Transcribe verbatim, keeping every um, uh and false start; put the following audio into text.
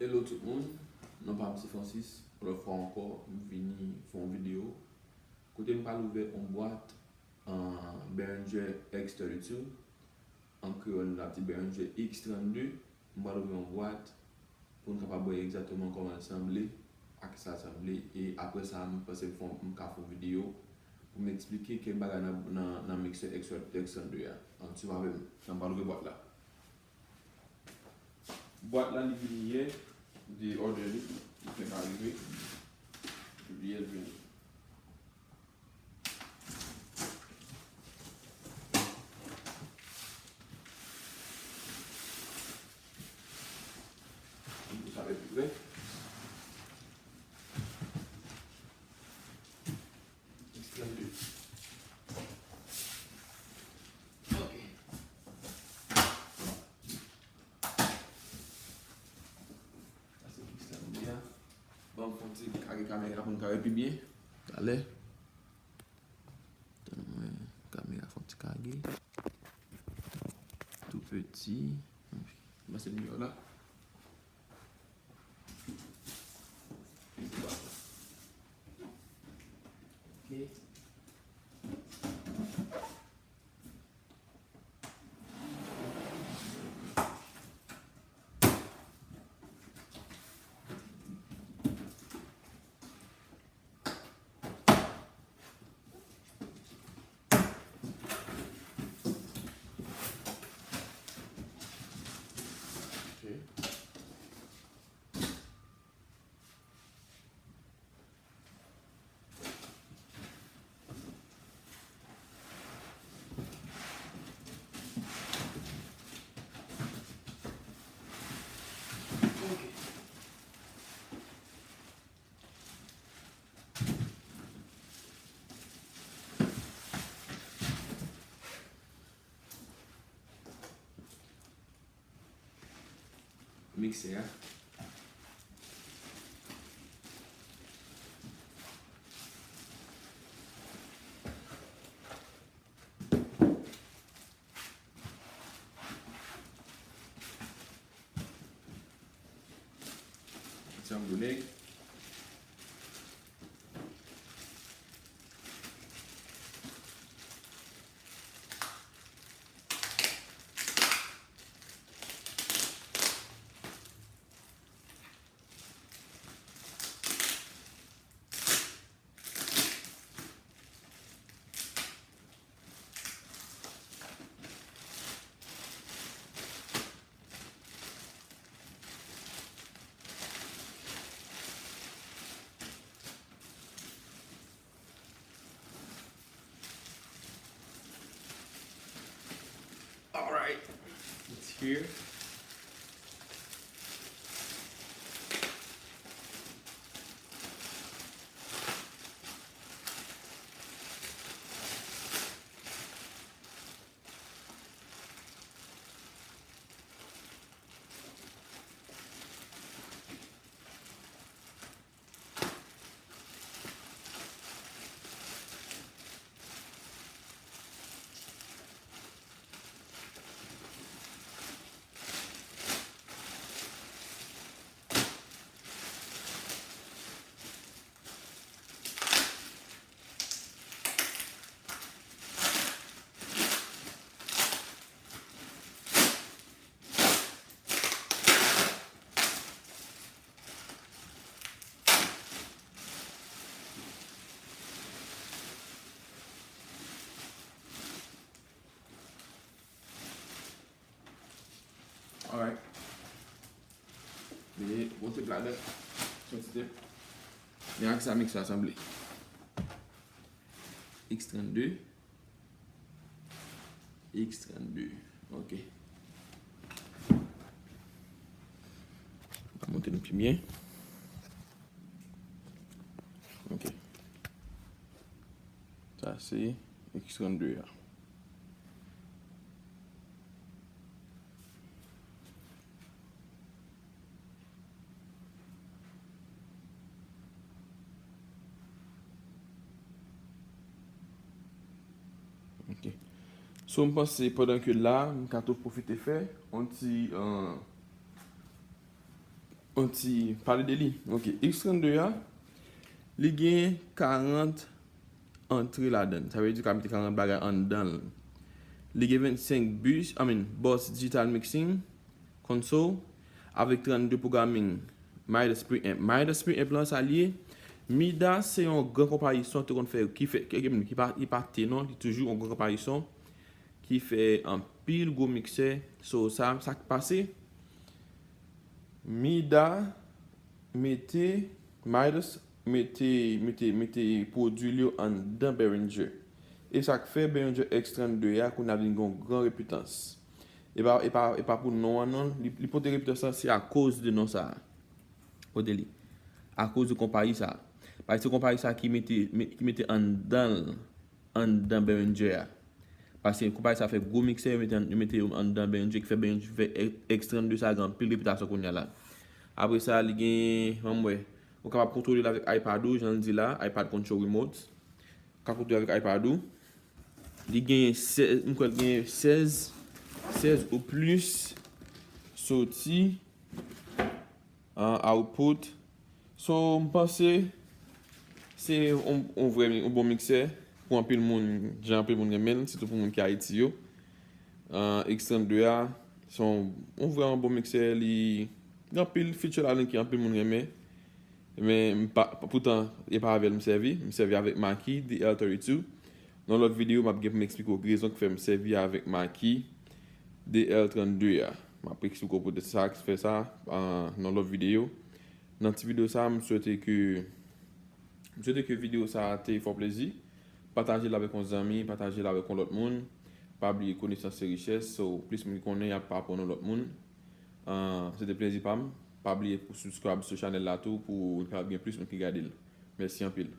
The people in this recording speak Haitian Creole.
Hello tout moun, non pa m se Francis. Yon lòt fwa ankò, m vini fè yon videyo kote m pral ouvè yon bwat an Behringer X thirty-two. An kreyòl, nou t ap di Behringer X trannde. M pral ouvè yon bwat pou n kapab wè egzakteman kòman l sanble, a ki sa l sanble, e apre sa, m panse m fè yon, m ka fè yon videyo pou m eksplike kèk bagay nan, nan, nan miksè X trannde a. Ann swiv avè m, nan m pral ouvè bwat la. Bwat la, li vini yè, m te òdè li, li fenk arive. Epi yè l vini. Pou sa fè pi pre. X trannde. Ok. Sa se X trannde a. Ban m fè yon ti kare kamera pou n ka wè pi byen. Talè. Tann mwen, kamera fè yon ti kage. Tou piti. Mwen se miyò la. Ok. Ok. Miksè a. Ti anboulèy. Alright, it's here. Alright. Vini yon tip ladan. Yon ti tip. Men ak sa miksè a sanble. X trannde. X trannde. Ok. Mwen montre nou pi byen. Ok. Sa se X trannde a. Ok. So, m panse pandan ke la, m ka tou pwofite fè yon ti, euh, On ti pale de li. Ok, X trannde a, li gen karant antre ladan l. Sa vle di w ka mete karant bagay anndan l. Li gen vennsenk bus, I mean, bus digital mixing console avèk trannde programming Midas preamp. Midas preamp lan sa l ye. Midas se yon gran konpayi son te konn fè, ki fè, ki, ki, ki pa, ki pa te non, li toujou yon gran konpayi son ki fè anpil gwo miksè. So, sa, sa k pase? Mida mete, Midas mete, mete, mete pwodui l yo anndan Behringer. E sa k fè Behringer X trannde a kounye a vin gen yon gran repitans. E pa, e pa, e pa pou non an non, li, li pote repitans lan se akoz de non sa a. Pote li. Akoz de konpayi sa a. Paske se konpayi sa a ki mete, me- ki mete anndan l, anndan Behringer a. Paske konpayi sa a fè gwo miksè, yo mete, yo mete yo anndan Behringer, ki fè Behringer fè X trannde sa a gen anpil repitasyon kounye a la. Apre sa, li gen, ban m wè, ou kapab kontwole l avèk iPad ou, jan l di la, iPad Control Remote. Ou ka kontwole avèk iPad ou. Li gen sèz, m kwè l gen sèz, sèz ou plis soti an output. So, m panse se yon, yon vrè, yon bon miksè pou anpil moun, jan anpil moun renmen l, sitou pou moun ki Ayiti yo. An, X trannde a, se yon, yon vrèman bon miksè, li gen anpil feature ladan ki anpil moun renmen. Men, m pa, poutan, e pa avè l m sèvi, m sèvi avèk Mackie D L thirty-two. Nan lòt videyo, m ap gen pou m eksplike w rezon ki fè m sèvi avèk Mackie D L trannde a. M ap eksplike w poutèt sa ki fè sa, ah, nan lòt videyo. Nan ti videyo sa, m swete ke, m swete ke videyo sa te fè w plezi. Pataje l avèk yon zanmi, pataje l avèk yon lòt moun. Pa bliye konesans se richès, so plis moun ki konnen, y ap aprann yon lòt moun. Ah, se te plezi pa m. Pa bliye pou subscribe sou chanèl la tou pou kapab gen plis moun ki gade l. Mèsi anpil.